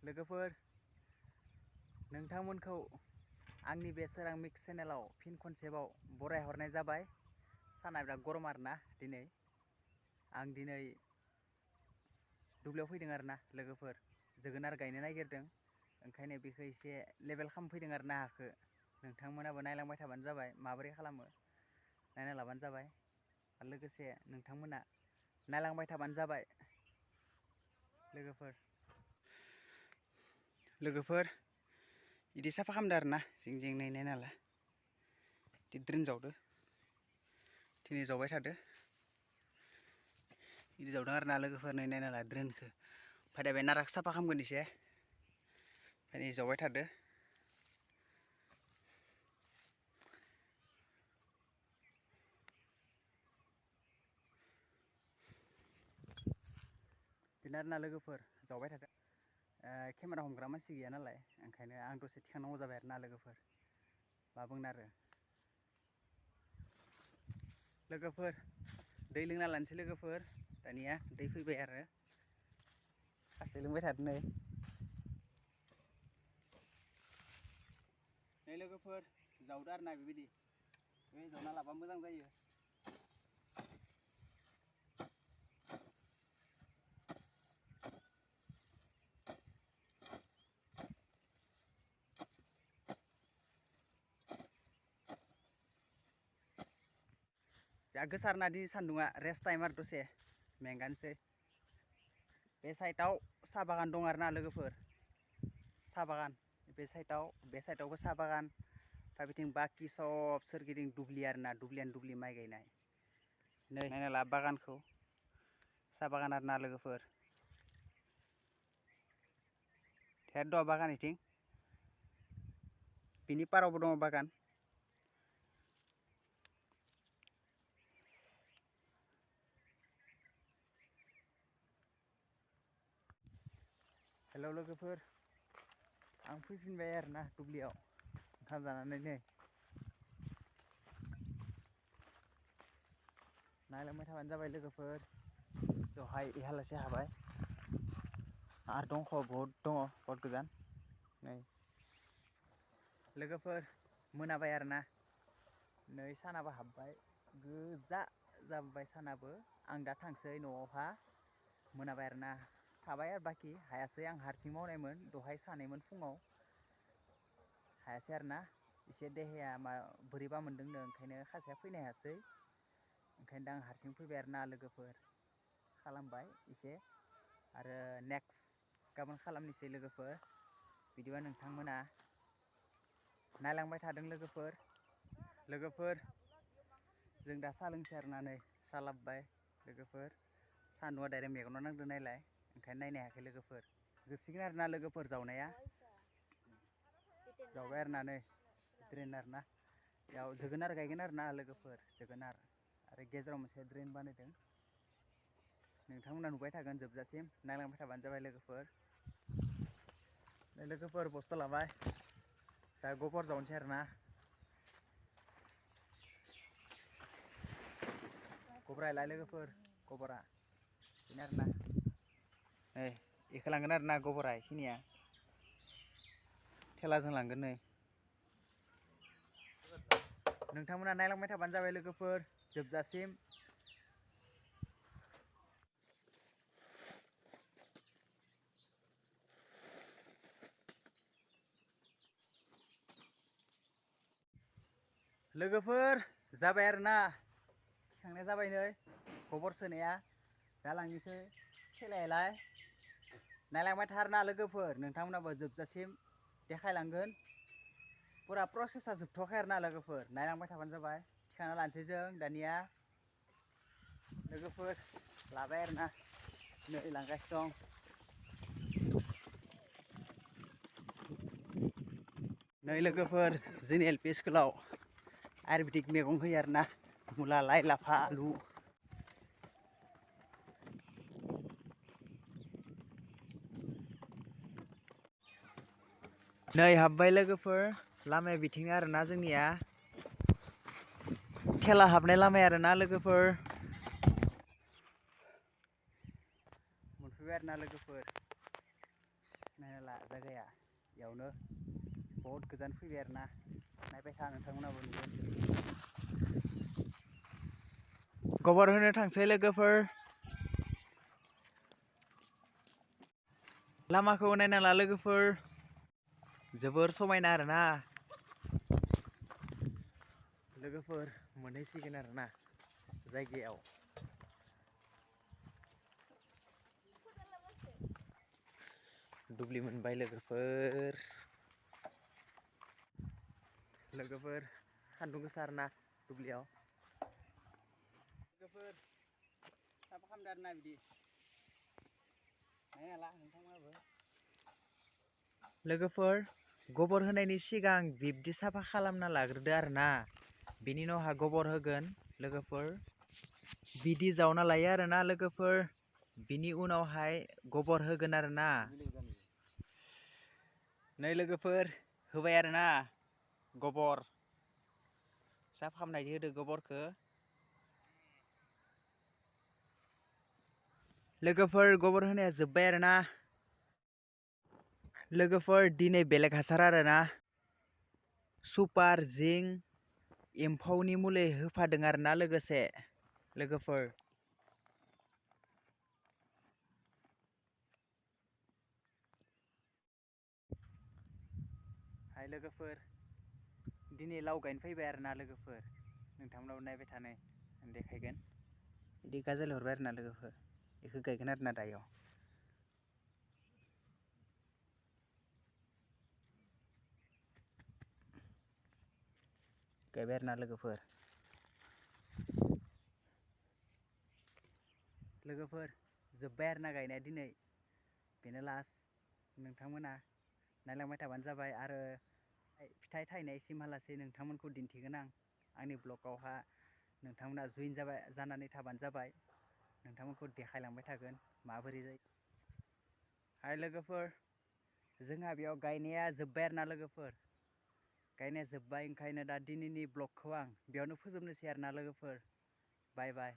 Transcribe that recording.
लोगोफोर नोंथांमोनखौ आंनि बे सोरां मिक्स चेनेलाव फिन खनसेबाव बराय हरनाय जाबाय। साना बिराद गरम आरोना दिनै आं दिनै दुब्लियाव फैदों आरोना लोगोफोर जोगोनार गायनो नागिरदों ओंखायनो बेखौ एसे लेभेल खालामफैदों आरोना हाखौ नोंथांमोनाबो नायलांबाय थाबानो जाबाय माबोरै खालामो नायना लाबानो जाबाय आरो लोगोसे नोंथांमोना नायलांबाय थाबानो जाबाय। लोगोफोर इदि साफा खालामदो आरोना जिं जिं नायनाय नाला इदि ड्रेन जावदो दिनै जावबाय थादो इदि जावदों आरोना लोगोफोर नै नायना ला ड्रेनखौ ओमफ्राय दा बे नाराखौ साफा खालामगोन एसे ओमफ्राय नै जावबाय थादो। बेनो आरोना लोगोफोर जावबाय थादो केमेरा हमग्रा मानसि गैया नालाय ओंखायनो आं दसे थिखांनांगौ जाबाय आरोना लोगोफोर मा बुंनो आरो लोगोफोर दै लोंना लानोसै लोगोफोर दानिया दै फैबाय आरो खासे लोंबाय थादो नै लोगोफोर जावदो आरोना बेबायदि बे जावना लाबा मोजां जायो। दा गोसारना दि सान्दुङा रेस्ट टाइम आरो दसे मेंगानोसै बे साइडआव साहा बागान दं आरोना लोगोफोर साहा बागान बे साइडआवबो साहा बागान ओमफ्राय बिथिं बाखि सब सोरगिदिं दुब्लि आरोना दुब्लियानो दुब्लि माइ गायनाय नै नायना ला बागानखौ साहा बागान आरोना लोगोफोर थेर दं बागान इथिं बिनि पारावबो दङ बागान। हेलौ लोगोफोर आं फैफिनबाय आरोना दुब्लियाव ओंखाम जानानै नै नायलांबाय थाबानो जाबाय लोगोफोर दहाय इहालासे हाबाय आरो दंख' बहुद दङ बहुद गोजान नै लोगोफोर मोनाबाय आरोना नै सानाबो हाबबाय गोजा जाबोबाय सानाबो आं दा थांसै न'आवहा मोनाबाय आरोना थाबाय आरो बाखि हायासै आं हारसिं मावनायमोन दहाय सानैमोन फुङाव हायासै आरोना एसे देहाया बोरैबा मोनदोंनो ओंखायनो खासेया फैनो हायासै ओंखायनो दा आं हारसिं फैबाय आरोना लोगोफोर खालामबाय एसे आरो नेक्स्ट गाबोन खालामनोसै लोगोफोर बिदिबा नोंथांमोना नायलांबाय थादों लोगोफोर जों दा साहा लोंसै आरोना नै साहा लाबोबाय लोगोफोर सान्दुंआ डाइरेक्ट मेगनाव नांदो नायलाय ओंखायनो नायनो हायाखै लोगोफोर जोबसिगोन आरोना लोगोफोर जावनाया जावबाय आरोना नै ड्रेन आरोना बेयाव जोगोनार गायगोन आरोना लोगोफोर जोगोनार आरो गेजेराव मोनसे ड्रेन बानायदों नोंथांमोना नुबाय थागोन जोबजासिम नायलांबाय थाबानो जाबाय लोगोफोर बस्था लाबाय दा गोबर जावनोसै आरोना गब्रायालाय लोगोफोर गबरा बेनो आरोना नै बेखौ लांगोन आरोना गबरा बेखिनिया थेलाजों लांगोन नै नोंथांमोना नायलांबाय थाबानो जाबाय लोगोफोर जोबजासिम लोगोफोर जाबाय आरोना थिखांनाया जाबाय नै गोबर सोनाया दा लांनोसै थेलायालाय नायलांबाय थारना लोगोफोर नोंथांमोनाबो जोबजासिम देखायलांगोन फुरा प्रसेसा जोबथ'वाखै आरोना लोगोफोर नायलांबाय थाबानो जाबाय थिखांना लानोसै जों दानिया लोगोफोर लाबाय आरोना नै लांगासिनो दं नै लोगोफोर जोंनि एलपि स्कुलाव आयुर्वेदिक मैगं होयो आरोना मुला लाइ लाफा आलु नै हाबबाय लोगोफोर लामाया बिथिंनो आरोना जोंनिया थेला हाबनाय लामाया आरोना लोगोफोर मोनफैबाय आरोना लोगोफोर नायना मेला जायगाया इयावनो बहुत गोजान फैबाय आरोना नायबाय था नोंथांमोनाबो नुगोन गबर होनो थांसै लोगोफोर लामाखौ नायना ला लोगोफोर जोबोर समायना आरोना लोगोफोर मोनहैसिगोन आरोना जायगायाव दुब्लि मोनबाय लोगोफोर सान्दुं गोसा आरोना दुब्लियाव लोगोफोर साफा खालामदो आरोना बिदि नायना ला नोंथांमोनाबो लोगोफोर गोबर होनायनि सिगां बिब्दि साफा खालामना लाग्रोदो आरोना बिनि उनावहा गोबर होगोन लोगोफोर बिदि जावना लायो आरोना लोगोफोर बिनि उनावहाय गोबर होगोन आरोना नै लोगोफोर होबाय आरोना गोबर साफा खालामनायनि होदो गोबरखौ लोगोफोर गोबर होनाया जोब्बाय आरोना लोगोफोर दिनै बेलेग हासार आरोना सुपार जिंक एम्फौनि मुलि होफादों आरोना लोगोसे लोगोफोर हाय लोगोफोर दिनै लाव गायनो फैबाय आरोना लोगोफोर नोंथांमोनाबो नायबाय थानाय देखायगोन बिदि गाजोल हरबाय आरोना लोगोफोर बेखौ गायगोन आरोना दायो गायबाय आरोना लोगोफोर जोब्बाय आरोना गायनाया दिनै बेनो लास्ट नोंथांमोना नायलांबाय थाबानो जाबाय आरो फिथाइ थायनायसिमहालासै नोंथांमोनखौ दिन्थिगोन आं आंनि ब्लगावहा नोंथांमोना जइन जानानै थाबानो जाबाय नोंथांमोनखौ देखायलांबाय थागोन माबोरै जायो हाय लोगोफोर जोंहा बेयाव गायनाया जोब्बाय आरोना लोगोफोर गायनाया जोब्बाय ओंखायनो दा दिनैनि ब्लगखौ आं बेयावनो फोजोबनोसै आरोना लोगोफोर बाय बाय